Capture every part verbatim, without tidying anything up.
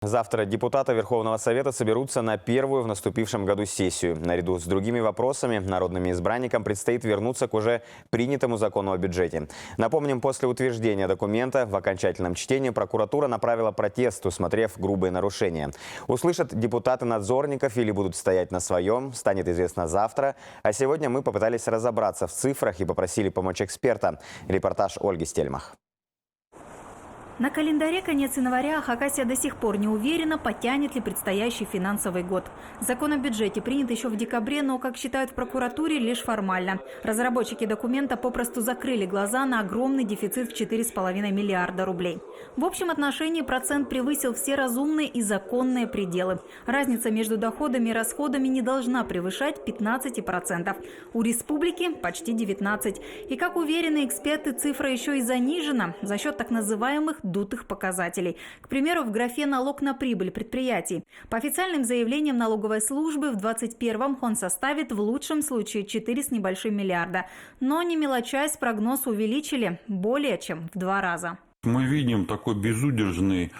Завтра депутаты Верховного Совета соберутся на первую в наступившем году сессию. Наряду с другими вопросами народным избранникам предстоит вернуться к уже принятому закону о бюджете. Напомним, после утверждения документа в окончательном чтении прокуратура направила протест, усмотрев грубые нарушения. Услышат депутаты надзорников или будут стоять на своём, станет известно завтра. А сегодня мы попытались разобраться в цифрах и попросили помочь эксперта. Репортаж Ольги Стельмах. На календаре конец января, а Хакасия до сих пор не уверена, потянет ли предстоящий финансовый год. Закон о бюджете принят ещё в декабре, но, как считают в прокуратуре, лишь формально. Разработчики документа попросту закрыли глаза на огромный дефицит в четыре с половиной миллиарда рублей. В общем отношении процент превысил все разумные и законные пределы. Разница между доходами и расходами не должна превышать пятнадцати процентов. У республики почти девятнадцать. И, как уверены эксперты, цифра ещё и занижена за счёт так называемых дутых показателей. К примеру, в графе «Налог на прибыль предприятий». По официальным заявлениям налоговой службы, в двадцать первом он составит в лучшем случае четыре с небольшим миллиарда. Но, не мелочась, прогноз увеличили более чем в два раза. Мы видим такой безудержный,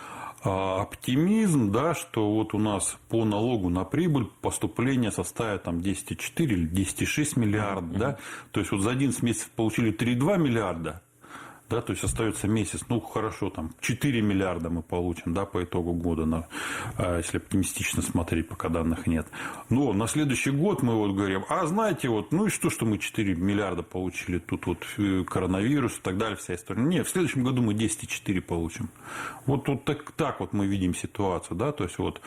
а, оптимизм, да, что вот у нас по налогу на прибыль поступление составит там десять и четыре или десять и шесть миллиарда, да. То есть вот за одиннадцать месяцев получили три и два миллиарда, да, то есть остаётся месяц, ну, хорошо, там четыре миллиарда мы получим, да, по итогу года, на, а, если оптимистично смотреть, пока данных нет. Но на следующий год мы вот говорим: «А знаете, вот, ну и что, что мы четыре миллиарда получили, тут вот, э, коронавирус и так далее, вся история». Нет, в следующем году мы десять и четыре получим. Вот, вот так, так вот мы видим ситуацию, да, то есть вот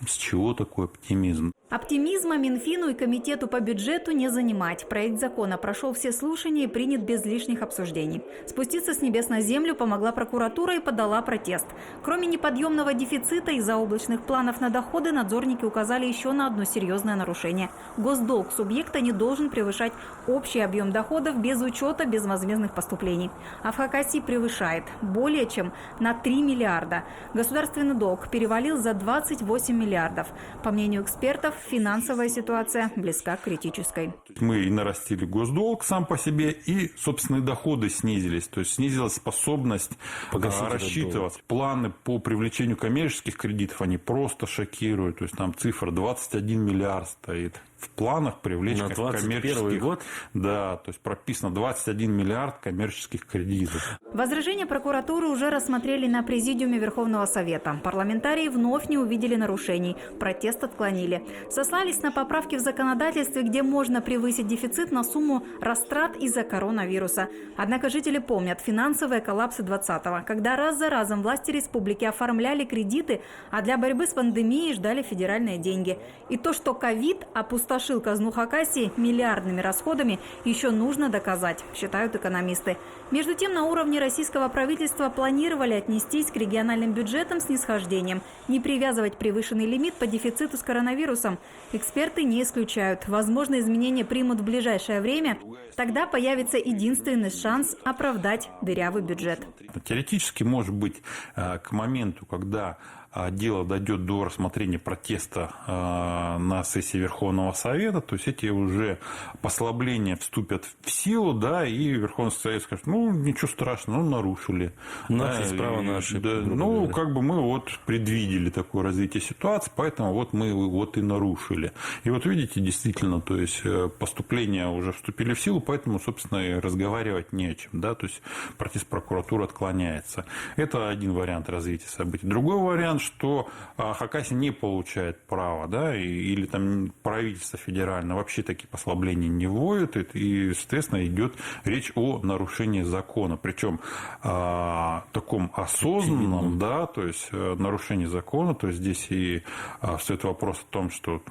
с чего такой оптимизм? Оптимизма Минфину и Комитету по бюджету не занимать. Проект закона прошёл все слушания и принят без лишних обсуждений. Спуститься с небес на землю помогла прокуратура и подала протест. Кроме неподъёмного дефицита и заоблачных планов на доходы надзорники указали ещё на одно серьёзное нарушение. Госдолг субъекта не должен превышать общий объём доходов без учёта безвозмездных поступлений. А в Хакасии превышает более чем на три миллиарда. Государственный долг перевалил за двадцать восемь миллиардов. По мнению экспертов, финансовая ситуация близка к критической. Мы и нарастили госдолг сам по себе, и собственные доходы снизились. То есть снизилась способность, а, рассчитывать. Планы по привлечению коммерческих кредитов, они просто шокируют. То есть там цифра двадцать один миллиард стоит. В планах привлечь... На двадцать первый год? Да, то есть прописано двадцать один миллиард коммерческих кредитов. Возражения прокуратуры уже рассмотрели на Президиуме Верховного Совета. Парламентарии вновь не увидели нарушений, протест отклонили. Сослались на поправки в законодательстве, где можно превысить дефицит на сумму растрат из-за коронавируса. Однако жители помнят финансовые коллапсы двадцатого, когда раз за разом власти республики оформляли кредиты, а для борьбы с пандемией ждали федеральные деньги. И то, что ковид опустошил казну Хакасии миллиардными расходами, ещё нужно доказать, считают экономисты. Между тем, на уровне российского правительства планировали отнестись к региональным бюджетам с снисхождением, не привязывать превышенный лимит по дефициту с коронавирусом. Эксперты не исключают возможные изменения примут в ближайшее время, тогда появится единственный шанс оправдать дырявый бюджет. Теоретически, может быть, э, к моменту, когда, а, дело дойдёт до рассмотрения протеста, а, на сессии Верховного Совета, то есть эти уже послабления вступят в силу, да, и Верховный Совет скажет: «Ну, ничего страшного, ну, нарушили». У нас есть право на ошибку, грубо говоря. Ну, как бы мы вот предвидели такое развитие ситуации, поэтому вот мы вот и нарушили. И вот видите, действительно, то есть, э, поступления уже вступили в силу, поэтому, собственно, и разговаривать не о чем, да, то есть протест прокуратуры отклоняется. Это один вариант развития событий. Другой вариант, что, а, Хакасия не получает права, да, и, или там правительство федеральное вообще такие послабления не вводит, и, и, соответственно, идёт речь о нарушении закона, причём, а, таком осознанном, да, то есть, э, нарушении закона, то есть здесь и, а, встаёт вопрос о том, что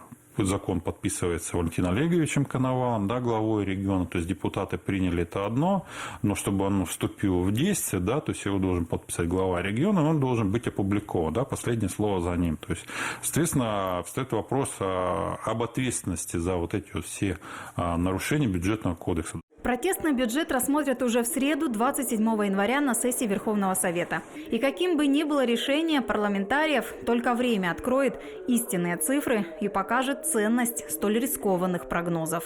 закон подписывается Валентином Олеговичем Коновалом, да, главой региона, то есть депутаты приняли это одно, но чтобы оно вступило в действие, да, то есть его должен подписать глава региона, он должен быть опубликован, да, последнее слово за ним. То есть, соответственно, встаёт вопрос, а, об ответственности за вот эти вот все, а, нарушения бюджетного кодекса. Протест на бюджет рассмотрят уже в среду, двадцать седьмого января, на сессии Верховного Совета. И каким бы ни было решение парламентариев, только время откроет истинные цифры и покажет ценность столь рискованных прогнозов.